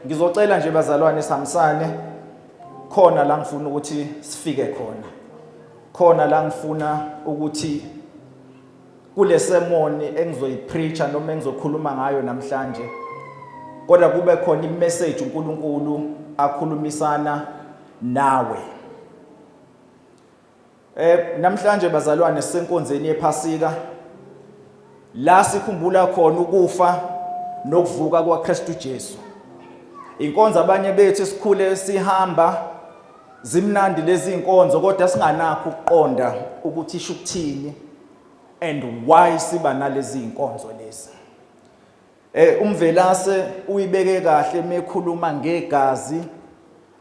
Ngizocela nje bazalwane sihambisane khona la ngifuna ukuthi sifike khona. Khona la ngifuna ukuthi kule sermon engizoyipreacha noma engizokhuluma ngayo namhlanje kodwa kube khona imessage uNkulunkulu akhulumisana nawe. Namhlanje bazalwane sisenkonzeni yePhasika la sikhumbula khona ukufa nokuvuka kwaKristu Jesu. Inkonzo abanye bethu esikhule sihamba zimnandi lezi inkonzo kodwa singanakho ukuqonda ukuthi isho ukuthini and why siba nalezi inkonzo lezi. UMvelase uyibeke kahle mekhuluma ngegazi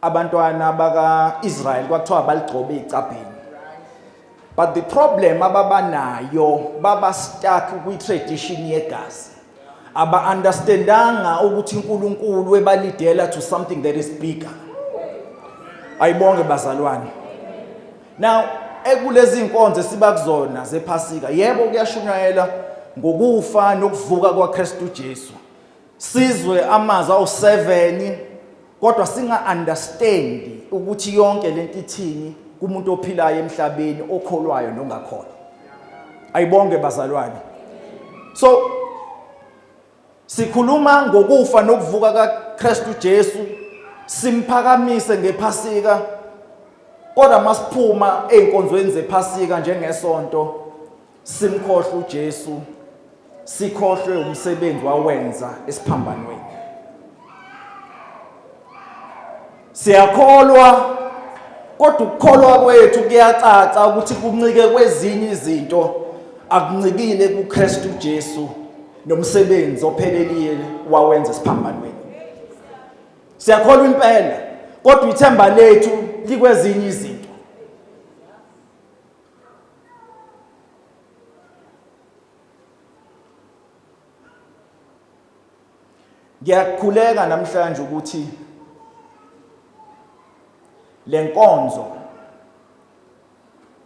abantwana baka-Israel kwakuthiwa baligcobe icabheni. But the problem ababanayo baba stuck kwi-tradition yegazi. Aba-understandanga ukuthi uNkulunkulu ebalidela to something that is bigger. Ayibonge bazalwane. Now ekulezi inkonzo esiba kuzona zephasika yebo kuyashunyayela ngokufa nokuvuka kwaKristu Jesu. Sizwe amazwi awu7 kodwa singa understand ukuthi yonke lento ithini kumuntu ophilayo emhlabeni okholwayo nongakholwa. Ayibonge bazalwane. So sikhuluma ngokufa nokuvuka kaKristu Jesu simphakamise ngephasika kodwa masiphuma ezinkonzweni zephasika njengesonto simkhohle uJesu sikhohlwe umsebenzi wawenza esiphambanweni. Siyakholwa kodwa ukukholwa kwethu kuyacaca ukuthi kuncike kwezinye izinto akuncikile kuKristu Jesu nomsebenzi ophelelile wawenza esiphambanweni. Siyakholwa impela kodwa ithemba lethu likwezinye izinto. Ngiyakhuleka namhlanje ukuthi lenkonzo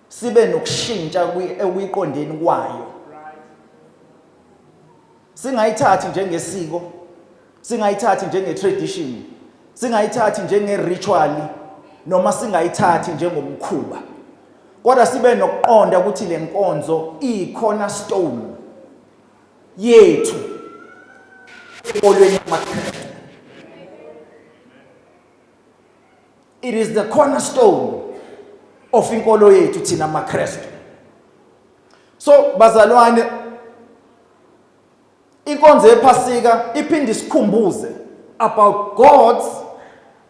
sibe nokushintsha ekuyiqondeni kwayo. Singayithathi njengesiko, singayithathi njenge-tradition, singayithathi njenge-ritual noma singayithathi njengomkhuba. Kodwa sibe nokuqonda ukuthi lenkonzo iyi-cornerstone yethu enkolweni yamaKristu. It is the cornerstone of inkolo yethu thina maKristu. So bazalwane, inkonzo yePhasika iphinde isikhumbuze about God's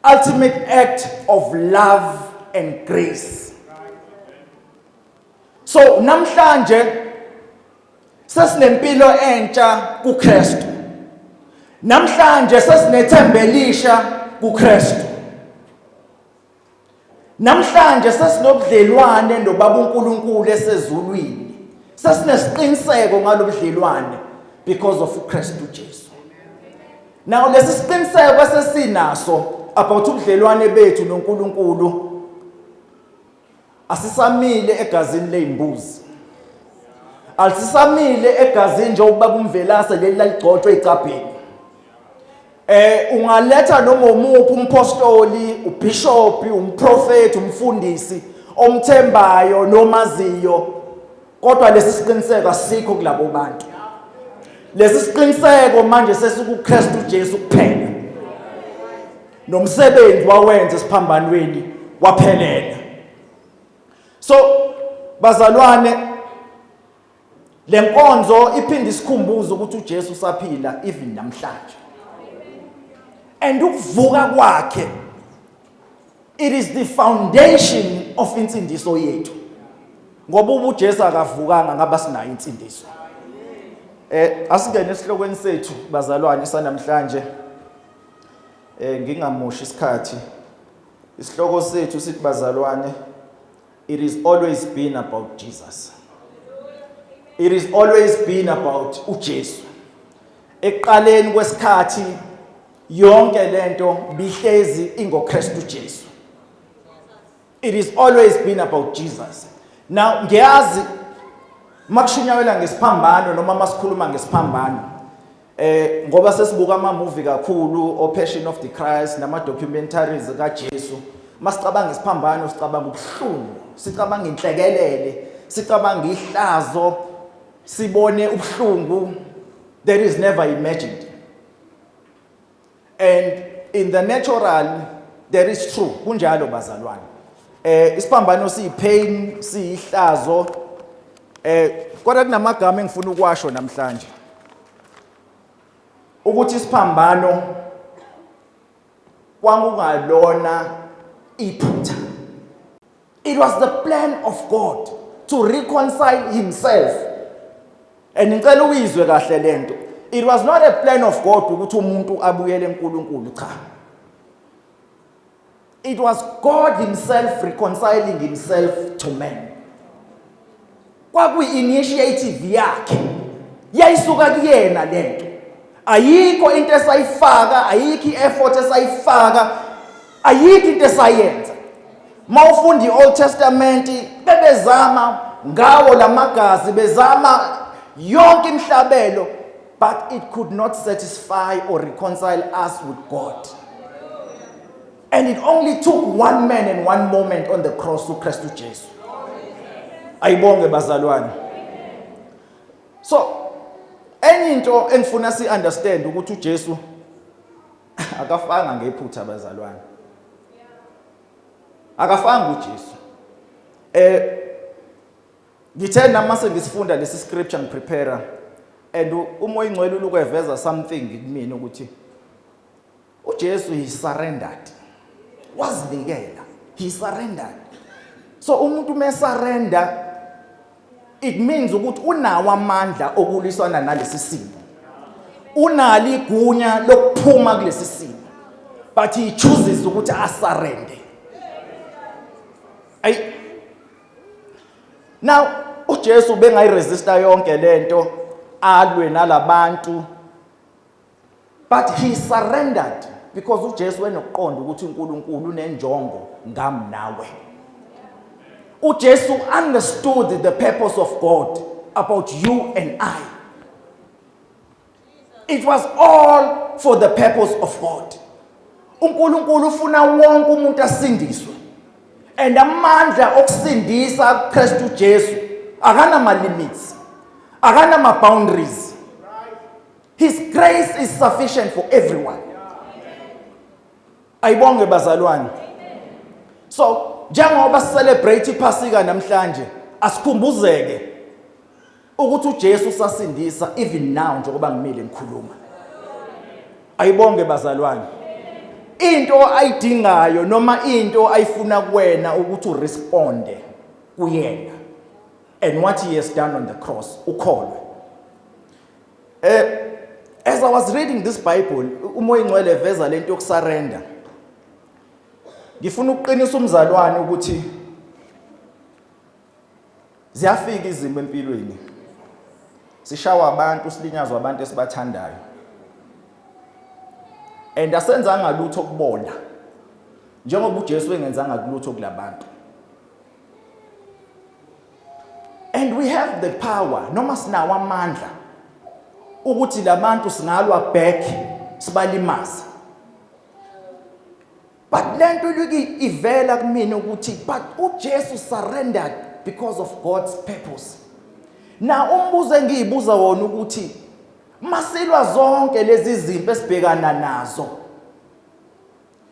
ultimate act of love and grace. So namhlanje sesinempilo entsha kuKristu. Namhlanje sesinethemba elisha kuKristu. Namhlanje sesinobudlelwane noBaba uNkulunkulu esezulwini. Sesinesiqiniseko ngalobudlelwane because of uKristu Jesu. Now lesi siqiniseko esesinaso about ubudlelwane bethu noNkulunkulu asisamile egazini lezimbuzi. Alisamile egazini njengoba kumvelase leli laligcotshwe icabheni. Ungaletha noma umuphi umpostoli, ubishop, umprofeti, umfundisi omthembayo nomaziyo kodwa lesi siqiniseko asikho kulabo bantu. Lesi siqiniseko manje sesikuKristu Jesu kuphela. Nomsebenzi wawenza esiphambanweni waphelela. So bazalwane lenkonzo iphinde isikhumbuzo ukuthi uJesu usaphila even namhlanje. And ukuvuka kwakhe it is the foundation of insindiso yethu. Ngoba uba uJesu akavukanga ngaba sinayo insindiso. Asingene esihlokweni sethu bazalwane sanamhlanje. Ngingamoshi isikhathi. Isihloko sethu sithi bazalwane, it is always been about Jesus. It is always been about uJesu. Ekuqaleni kwesikhathi yonke lento bihlezi ingoKristu Jesu. It is always been about Jesus. Now ngiyazi makushunyayelwa ngesiphambano noma masikhuluma ngesiphambano. Ngoba sesibuka ama movie kakhulu o Passion of the Christ nama documentaries kaJesu, masicabanga isiphambano sicabanga ubuhlungu, sicabanga inhlekelele, sicabanga ihlazo, sibone ubuhlungu that is never imagined. And in the natural there is true, kunjalo bazalwane. Isiphambano siyi pain, siyihlazo, kodwa kunamagama engifuna ukwasho namhlanje ukuthi isiphambano kwakungalona iphutha. It was the plan of God to reconcile himself. And ngicela uyizwe kahle lento. It was not a plan of God ukuthi umuntu abuyele eNkulunkulu, cha. It was God himself reconciling himself to man. Kwakuyi-initiative yakhe, yayisuka kuyena lento. Ayikho into esayifaka, ayikho i-effort esayifaka, ayikho into esayenza. Mawufunda i-Old Testament, bebezama ngawo lamagazi, bezama yonke imhlabelo, but it could not satisfy or reconcile us with God. And it only took one man and one moment on the cross, uKristu Jesu. Ayibonge bazalwane. So enye into engifuna si understand ukuthi uJesu akafanga ngephutha bazalwane. Akafanga uJesu. Ngithe nami sengisifunda lesi scripture, ngiprepare, and uMoya Ingcwele ulukweveza something kumina ukuthi uJesu, he surrendered. Wazinikela. He surrendered. So umuntu mesurrender, it means ukuthi unawo amandla okulwisana nalesi simo. Unalo igunya lokuphuma kulesi simo. But he chooses ukuthi asurrender. Ay, now uJesu bengayiresista yonke lento, alwe nalabantu, but he surrendered because uJesu wenokuqonda ukuthi uNkulunkulu unenjongo ngami nawe. UJesu understood the purpose of God about you and I. It was all for the purpose of God. UNkulunkulu ufuna wonke umuntu asindiswe, and amandla okusindisa kuKristu Jesu akanama limits, akanama boundaries. His grace is sufficient for everyone. Ayibonge bazalwane. So njengoba celebrate iPhasika namhlanje, asikhumbuzeke ukuthi uJesu usasindisa even now njengoba ngimile ngikhuluma. Ayibonge bazalwane. Into ayidingayo noma into ayifuna kuwena ukuthi uresponde kuyena and what he has done on the cross, ukholwe. As I was reading this Bible, uMoya Ingcwele eveza lento yokusurrender. Ngifuna ukuqinisa umzalwane ukuthi ziyafika izimo empilweni. Sishawa abantu, silinyazwa abantu esibathandayo. And asenzanga lutho kubona. Njengoba uJesu engenzanga lutho kulabantu. And we have the power noma sinawo amandla ukuthi labantu singalwa back, sibalimaze. But lento ilokhu ivela kumina ukuthi but uJesu surrendered because of God's purpose. Now umbuzo engiyibuza wona ukuthi masilwa zonke lezi zimpi esibhekana nazo,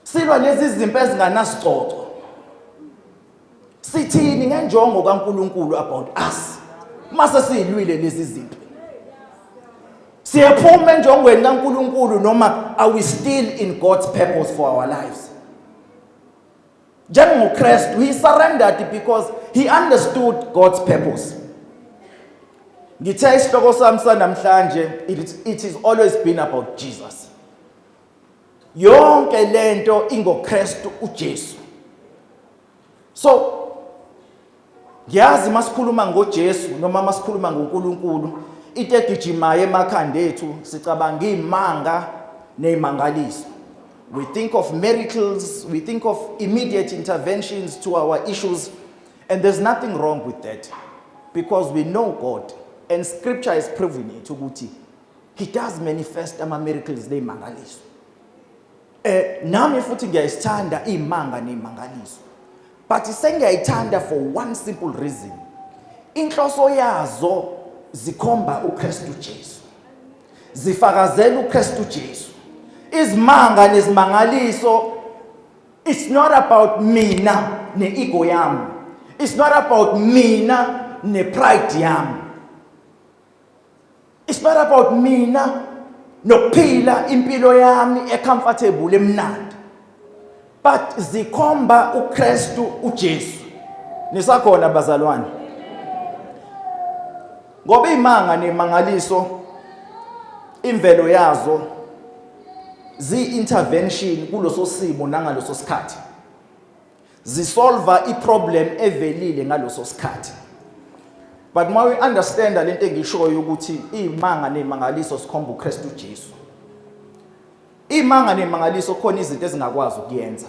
silwa lezi zimpi ezinganasicoco, sithini ngenjongo kaNkuluNkulu about us? Mase siyilwile lezi zimpi, siyaphuma enjongweni kaNkuluNkulu noma are we still in God's purpose for our lives? NjengoKristu, he surrendered because he understood God's purpose. Ngithe isihloko sami sanamhlanje, it is always been about Jesus. Yonke lento ingoKristu uJesu. So ngiyazi masikhuluma ngoJesu noma masikhuluma ngoNkulunkulu, into egijimayo emakhanda ethu sicabanga imanga nezimangaliso. We think of miracles, we think of immediate interventions to our issues, and there's nothing wrong with that because we know God and scripture is proving it ukuthi He does manifest ama miracles nezimangaliso. Nami futhi ngiyayisithanda izimanga nezimangaliso. But sengiyayithanda for one simple reason. Inhloso yazo zikhomba uKristu Jesu. Zifakazela uKristu Jesu. Izimanga nezimangaliso, it's not about mina ne-ego yami. It's not about mina ne-pride yami. It's not about mina nokuphila impilo yami e-comfortable, emnandi. But zikhomba uKristu uJesu. Nisakhona bazalwane? Ngoba imanga nemangaliso, imvelo yazo zi-intervention kuloso simo nangaloso sikhathi, zisolva i-problem evelile ngaloso sikhathi. But uma uyi-understanda lento engishoyo ukuthi iy'manga ney'mangaliso sikhomba uKristu Jesu, iy'manga ney'mangaliso khona izinto ezingakwazi ukuyenza.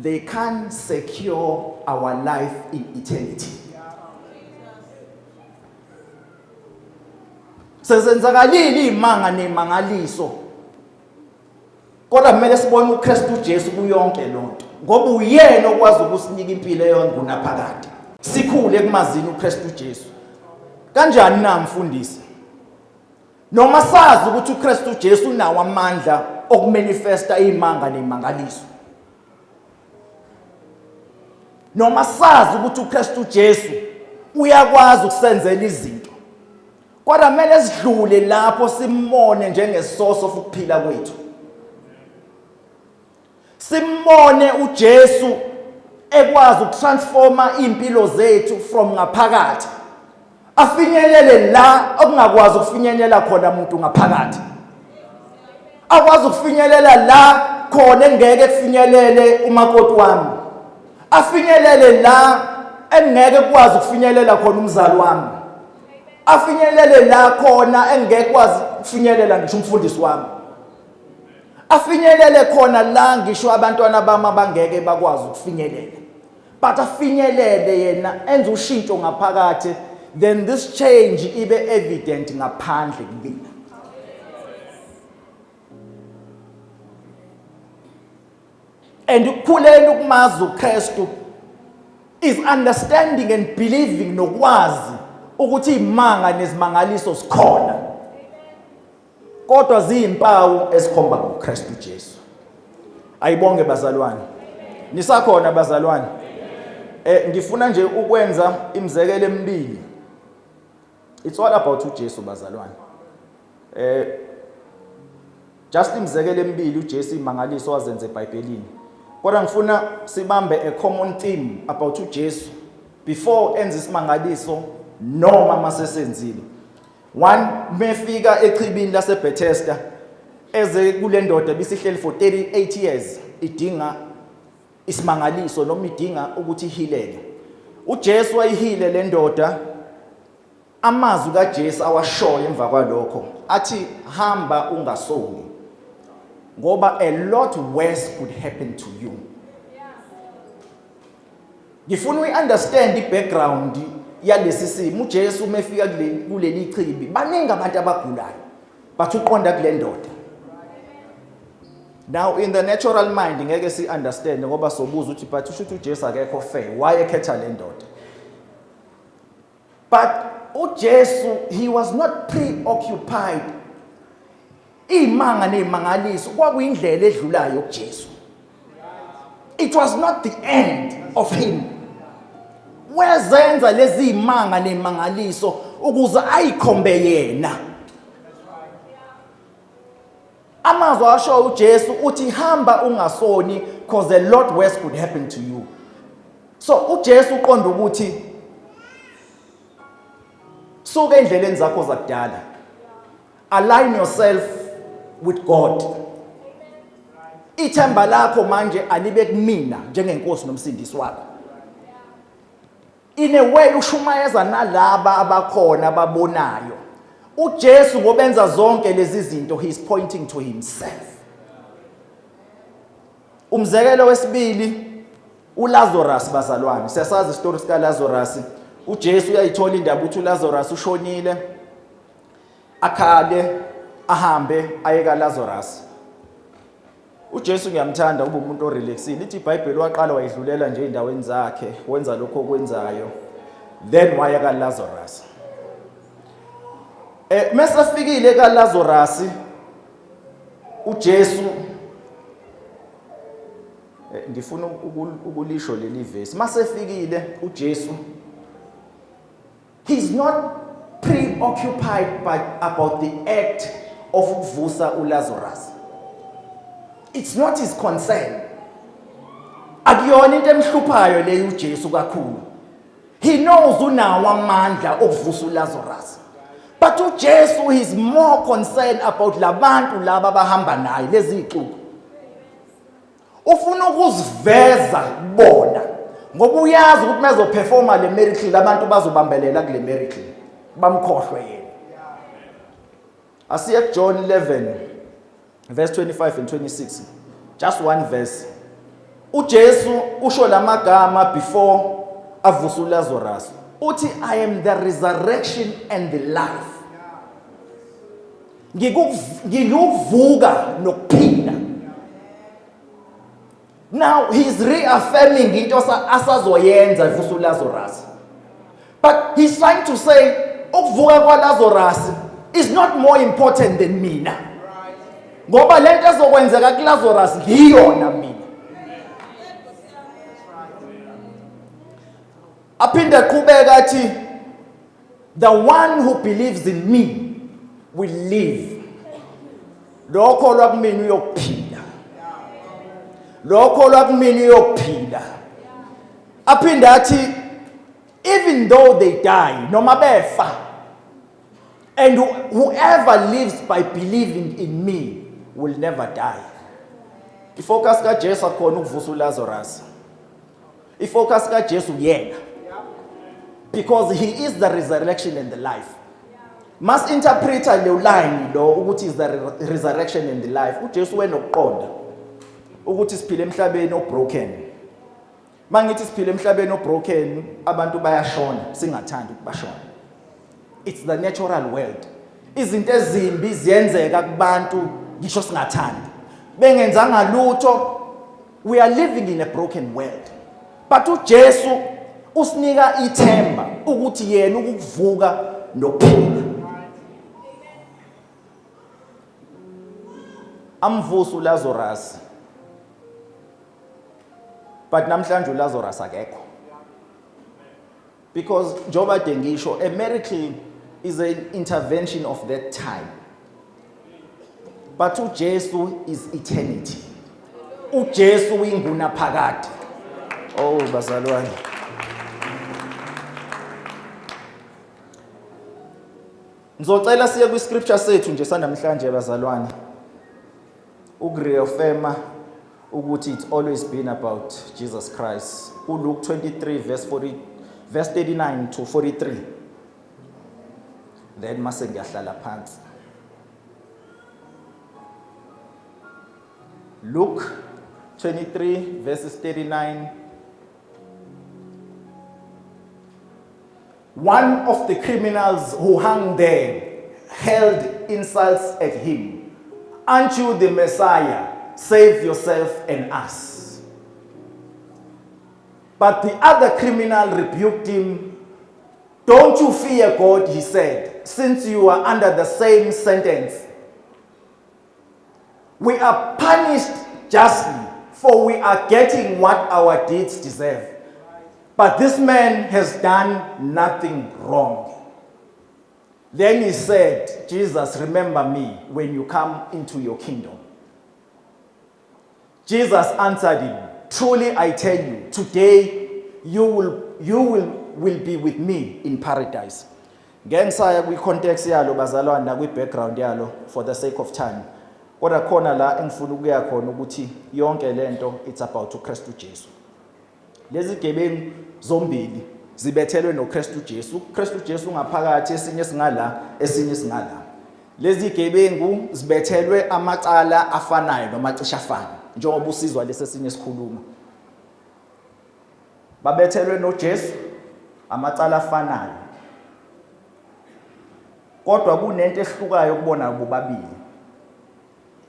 They can't secure our life in eternity. Sezenzakalile iy'manga ney'mangaliso, kodwa kumele sibone uKristu Jesu kuyonke lonto, ngoba uyena okwazi ukusinika impilo eyongunaphakade. Sikhule ekumazini uKristu Jesu. Kanjani na, mfundisi? Noma sazi ukuthi uKristu Jesu unawo amandla okumanifesta izimanga nezimangaliso, noma sazi ukuthi uKristu Jesu uyakwazi ukusenzela izinto, kodwa kumele sidlule lapho, simbone njengesource of ukuphila kwethu, simbone uJesu ekwazi ukutransforma impilo zethu from ngaphakathi, afinyelele la okungakwazi ukufinyelela khona umuntu ngaphakathi, akwazi ukufinyelela la khona engeke kufinyelele umakoti wami, afinyelele la engeke kwazi ukufinyelela khona umzali wami, afinyelele la khona engeke kwazi ukufinyelela ngisho umfundisi wami, afinyelele khona la ngisho abantwana bami abangeke bakwazi ukufinyelela. But afinyelele yena, enze ushintsho ngaphakathi, then this change ibe evident ngaphandle kumina. And ukukhuleni ukumazi uKristu is understanding and believing nokwazi ukuthi imanga nezimangaliso sikhona, kodwa ziyimpawu ezikhomba kuKristu Jesu. Ayibonge bazalwane. Nisakhona bazalwane? Ngifuna nje ukwenza imizekelo emibili. It's all about uJesu, bazalwane. Just imizekelo emibili uJesu imangaliso wazenze eBhayibhelini. Kodwa ngifuna sibambe a common theme about uJesu before enza isimangaliso noma masesenzile. One, mefika echibini laseBethesda, eze kule ndoda bisihleli for 38 years idinga isimangaliso noma idinga ukuthi ihileke. uJesu wayihile le ndoda. Amazwi kaJesu awashoyo emva kwalokho athi, "Hamba ungasoni, ngoba a lot worse could happen to you." Ngifuna uyi-understand i-background yalesi simo. UJesu uma efika kuleli chibi, baningi abantu abagulayo, but uqonda kule ndoda. Now in the natural mind ngeke si-understand, ngoba sobuza ukuthi, but usho ukuthi uJesu akekho fair, why ekhetha le ndoda? But uJesu, he was not preoccupied. Imanga nezimangaliso kwakuyindlela edlulayo kuJesu. It was not the end of him. Wezenza lezi imanga nemangaliso ukuze ayikhombe yena. Amazwi asho uJesu uthi, "Hamba ungasoni, because a lot worse could happen to you." So uJesu uqonda ukuthi suka endleleni zakho zakudala, align yourself with God. Ithemba lakho manje alibe kumina njengenkosi nomsindisi wakho. In a way ushumayeza nalaba abakhona ababonayo uJesu ngobenza zonke lezi zinto, he is pointing to himself. Umzekelo wesibili, uLazarus, bazalwane. Siyasazi isitori sika Lazarus. uJesu uyayithola indaba ukuthi uLazarus ushonile. Akhale ahambe aye kaLazarus. UJesu ngiyamthanda ube umuntu orelaxile. Ithi iBhayibheli waqala wayidlulela nje endaweni zakhe, wenza lokho okwenzayo. Then waya kaLazarus. Eh mesefikile kaLazarus uJesu ngifuna ukulisho leli verse. Masefikile uJesu He's not preoccupied by about the act of ukuvusa uLazarus. It's not his concern. Akuyona into emhluphayo leyo uJesu kakhulu. He knows unawo amandla okuvusa uLazarus. But uJesu is more concerned about labantu laba abahamba naye lezi ixuku. Ufuna ukuziveza kubona ngoba uyazi ukuthi mezoperforma le miracle abantu bazobambelela kule miracle bamkhohlwe yena. Asiye kuJohn 11 verse 25 and 26. Just one verse. uJesu usho lamagama before avusa uLazarus. Uthi I am the resurrection and the life. Ngikuvuka nokuphila. Now he's reaffirming into asazoyenza evusa uLazarus. But he's trying to say ukuvuka kwaLazarus is not more important than mina. Ngoba lento ezokwenzeka kuLazarus ngiyona mina. Aphinde aqhubeka athi the one who believes in me will live. Lokho lwakumina uyokuphila. Lokho lwakumina uyokuphila. Aphinde athi even though they die noma befa and whoever lives by believing in me will never die. Ifocus kaJesu akhona ukuvusa uLazarus. Ifocus kaJesu yena. Because he is the resurrection and the life. Must interpreta le line lo ukuthi is the resurrection and the life. UJesu wenokuqonda ukuthi siphila emhlabeni obroken. Mangithi siphila emhlabeni obroken abantu bayashona singathandi ukubashona. It's the natural world. Izinto ezimbi ziyenzeka kubantu ngisho singathandi. Bengenzanga lutho we are living in a broken world. But uJesu usinika ithemba ukuthi yena ukuvuka nokuphila. Amvusa uLazarus. But namhlanje uLazarus akekho. Because njengoba de ngisho a miracle is an intervention of that time. But uJesu is eternity. uJesu uyinguna phakade. Oh bazalwane. Ngizocela siye kwi scripture sethu nje sanamhlanje bazalwane. Ukureaffirma ukuthi it's always been about Jesus Christ. ULuke 23 verse 40 verse 39 to 43. Then mase ngiyahlala phansi. Luke 23 verses 39. One of the criminals who hung there hurled insults at him. Aren't you the Messiah? Save yourself and us. But the other criminal rebuked him. Don't you fear God, he said, since you are under the same sentence. We are punished justly, for we are getting what our deeds deserve. But this man has done nothing wrong. Then he said, Jesus, remember me when you come into your kingdom. Jesus answered him, Truly I tell you, today you will be with me in paradise. Ngeke ngisaya kwi-context yalo bazalwane nakwi-background yalo for the sake of time. Kodwa khona la engifuna ukuya khona ukuthi yonke lento it's about uKristu Jesu. Lezi gebengu zombili zibethelwe noKristu Jesu. UKristu Jesu ungaphakathi esinye singala esinye singala. Lezi gebengu zibethelwe amacala afanayo noma cishe afane njengoba usizwa lesi esinye sikhuluma. Babethelwe noJesu amacala afanayo. Kodwa kunento ehlukayo kubona bobabili.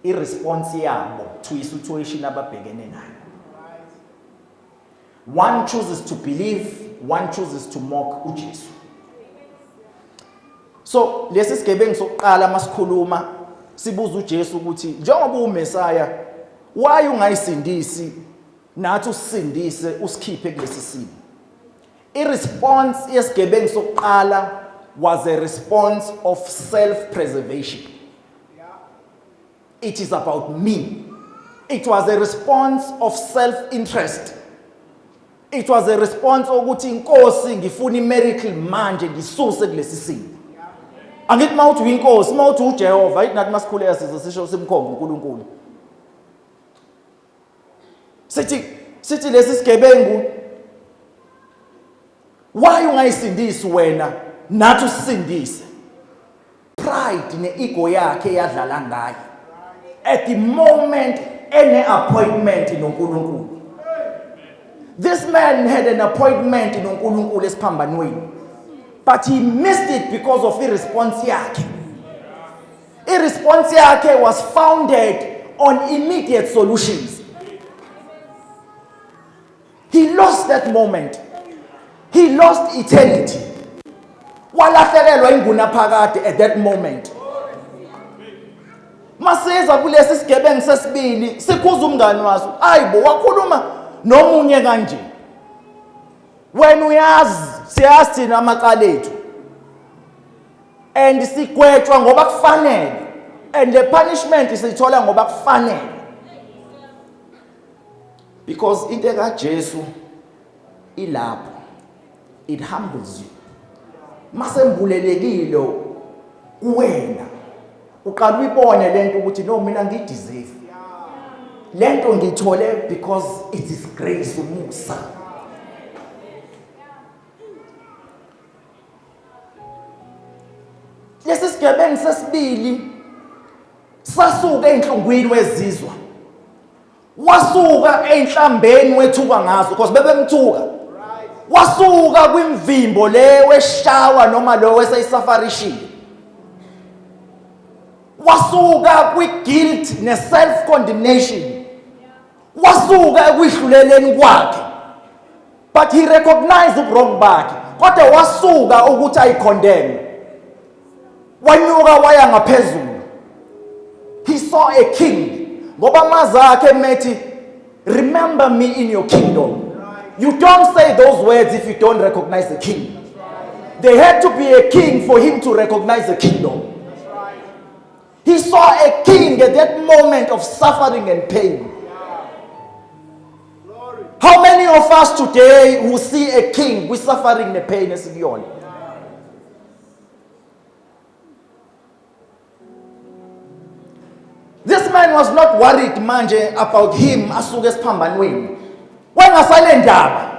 I-response yabo to i-situation ababhekene nayo. One chooses to believe, one chooses to mock uJesu. So lesi sigebengu sokuqala masikhuluma sibuza uJesu ukuthi njengoba uMesaya why ungayisindisi nathi usisindise usikhiphe kulesi simo. I-response yesigebengu sokuqala was a response of self-preservation. It is about me. It was a response of self-interest. It was a response ukuthi inkosi ngifuna i-miracle manje ngisuse kulesi simo. Angithi mawuthi uyinkosi, mawuthi uJehova, ayithi nathi masikhuleka size sisho simkhombe uNkulunkulu. Sithi lesi sigebengu why ungayisindisi wena nathi usisindise? Pride ne-ego yakhe yadlala ngaye at the moment ene-appointment noNkulunkulu. This man had an appointment noNkulunkulu esiphambanweni, but he missed it because of i-response yakhe. I-response yakhe was founded on immediate solutions. He lost that moment. He lost eternity. Walahlekelwa ingunaphakade at that moment. Masiza kulesi sigebengu sesibili sikhuza umngani waso. Ayibo wakhuluma nomunye kanje. Wena uyazi siyazi thina amacala ethu. And sigwetshwa ngoba kufanele. And the punishment siyithola ngoba kufanele. Because into kaJesu ilapho, it humbles you. Masembulelekile kuwena uqala uyibone lento ukuthi no mina ngideserve lento, ngithole because it is grace, umusa. Lesi sigebengu sesibili sasuka enhlungwini wezizwa, wasuka einhlambeni wethuka ngazo because bebemthuka, wasuka kwimvimbo le weshawa noma lo weseyisafarishile, wasuka kwi-guilt ne-self condemnation, wasuka ekwihluleleni kwakhe, but he recognized ubuwrong bakhe, kodwa wasuka ukuthi ayicondemn, wanyuka waya ngaphezulu. He saw a king, ngoba amazwi akhe methi, "Remember me in your kingdom." You don't say those words if you don't recognize the king. There had to be a king for him to recognize the kingdom. He saw a king at that moment of suffering and pain. How many of us today who see a king with suffering and pain esikuyona? This man was not worried manje about him asuke esiphambanweni. Wengasanendaba.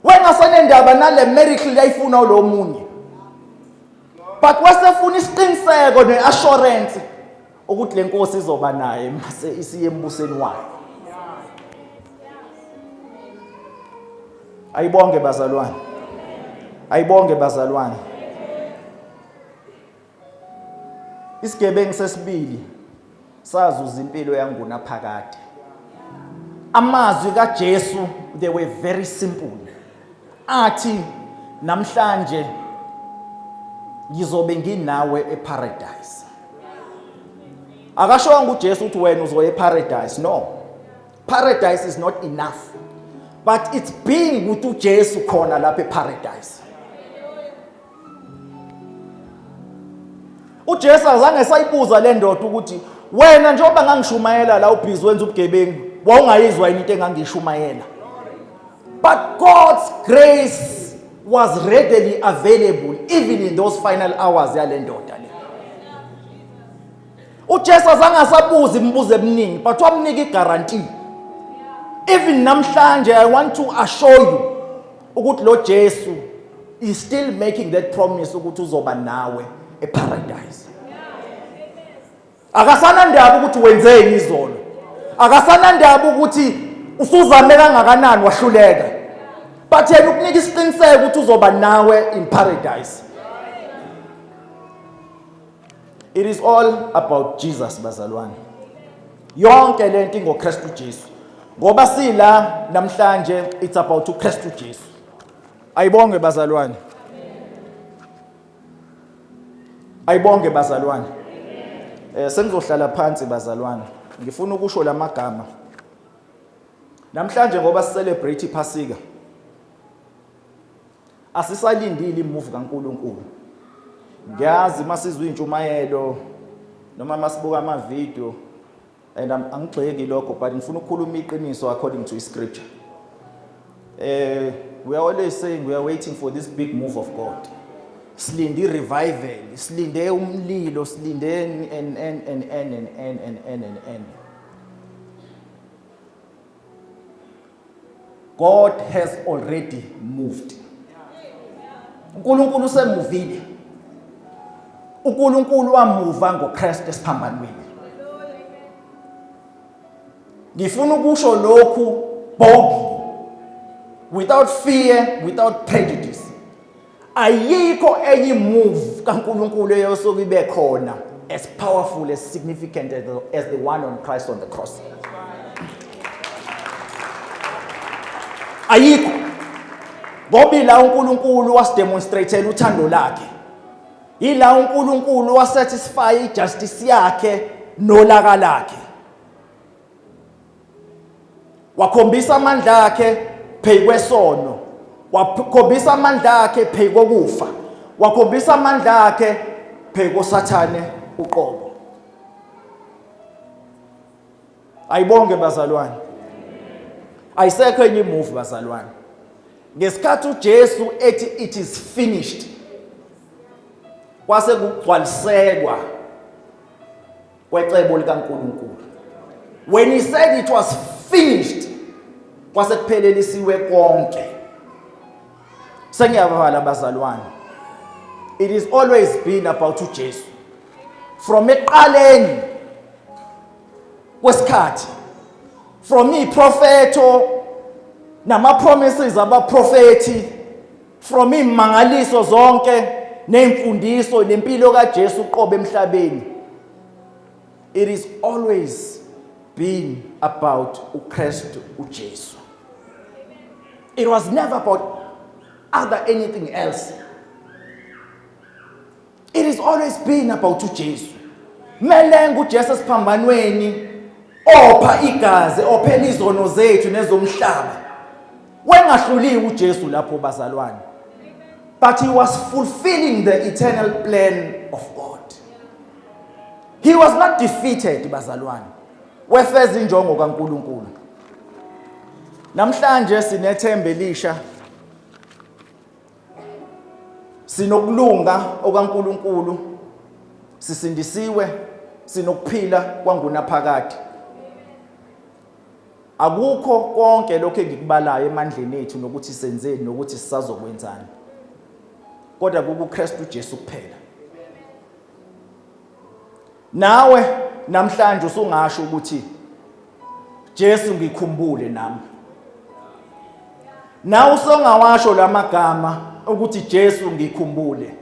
Wengasanendaba nale miracle yayifuna lo munye. But wasefuna isiqiniseko neassurance ukuthi lenkosi izoba naye mase isiye embuseni wayo. Ayibonge bazalwane. Ayibonge bazalwane. Isigebengu sesibili sazuza impilo yangunaphakade. Amazwi kaJesu, they were very simple. Athi, "Namhlanje ngizobe nginawe eparadise." Akashongo uJesu ukuthi wena uzoya eparadise. No. Paradise is not enough. But it's being with uJesu khona lapha eparadise. UJesu azange sayibuza le ndoda ukuthi wena njengoba ngangishumayela la ubhizi wenza ubugebengu wawungayizwa yini into engangishumayela. But God's grace was readily available even in those final hours yale ndoda le. UJesu azange asabuza imibuzo eminingi, but wamnika iguarantee. Even namhlanje I want to assure you ukuthi lo Jesu is still making that promise ukuthi uzoba nawe eparadise. Akasanandaba ukuthi wenzeni izolo. Akasanandaba ukuthi usuzame kangakanani wahluleka. But yena ukunika isiqiniseko ukuthi uzoba nawe in paradise. It is all about Jesus bazalwane. Yonke lento ingoKristu Jesu. Ngoba sila namhlanje it's about uKristu Jesu. Ayibonge bazalwane. Ayibonge bazalwane. Eh sengizohlala phansi bazalwane. Ngifuna ukusho lamagama. Namhlanje ngoba celebrate iPhasika. Asisalindile imove kaNkuluNkulu. Ngiyazi masizwa intshumayelo noma masibuka ama video and angigxeki lokho but ngifuna ukukhuluma iqiniso according to scripture. Eh we are always saying we are waiting for this big move of God. Silinde revival, silinde umlilo, silinde and and and and and and and and and and. God has already moved. uNkulunkulu usemuvile. uNkulunkulu wamuva ngoKristu esiphambanweni. Ngifuna ukusho lokhu boldly without fear, without prejudice. Ayikho enye move kaNkulunkulu eyosuke ibe khona as powerful as significant as the one on Christ on the cross. Ayikho. Ngoba ila uNkulunkulu wasidemonstratela uthando lakhe. Ila uNkulunkulu wasatisfy ijustice yakhe nolaka lakhe. Wakhombisa amandla akhe phezu kwesono. Wakhombisa amandla akhe phezu kokufa. Wakhombisa amandla akhe phezu koSathane uqobo. Ayibonge bazalwane. Ayisekho enye imove bazalwane. Ngesikhathi uJesu ethi it is finished kwase kugcwalisekwa kwecebo likaNkulunkulu. When he said it was finished, kwase kuphelelisiwe konke. Sengiyavala bazalwane. It is always been about uJesu. From eqaleni kwesikhathi from iprofetho nama promises abaprofethi from imangaliso zonke nezimfundiso nempilo kaJesu uqobo emhlabeni. It is always been about uKristu uJesu. It was never about other anything else. It has always been about uJesu. Melenga uJesu esiphambanweni opha igazi ophela izono zethu nezomhlaba. Wengahluliwe uJesu lapho bazalwane. But he was fulfilling the eternal plan of God. He was not defeated bazalwane. Wefeza injongo kaNkuluNkulu. Namhlanje sinethemba elisha. Sinokulunga okaNkuluNkulu. Sisindisiwe, sinokuphila kwangunaphakade. Akukho konke lokho engikubalayo emandleni ethu nokuthi senzeni nokuthi sisazokwenzani. Kodwa kukuKristu Jesu kuphela. Nawe namhlanje usungasho ukuthi Jesu ngikhumbule nami. Nawe usongawasho lamagama ukuthi Jesu ngikhumbule.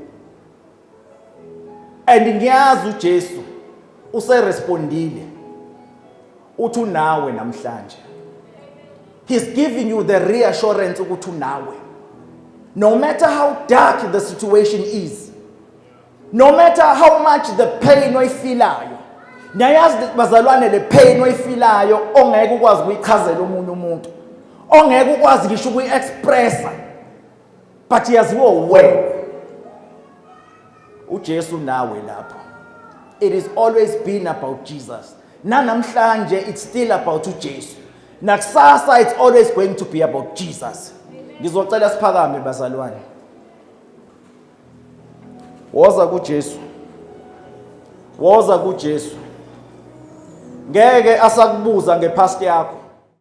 And ngiyazi uJesu userespondile. Uthi unawe namhlanje. He's giving you the reassurance ukuthi unawe. No matter how dark the situation is, no matter how much the pain oyifilayo, niyayazi bazalwane le pain oyifilayo ongeke ukwazi ukuyichazela omunye umuntu, ongeke ukwazi ngisho ukuyi-expressa, but yaziwa wena. uJesu nawe lapho. It is always been about Jesus. Nanamhlanje it's still about uJesu. Nakusasa it's always going to be about Jesus. Ngizocela siphakame bazalwane. Woza kuJesu. Woza kuJesu. Ngeke asakubuza ngepast yakho.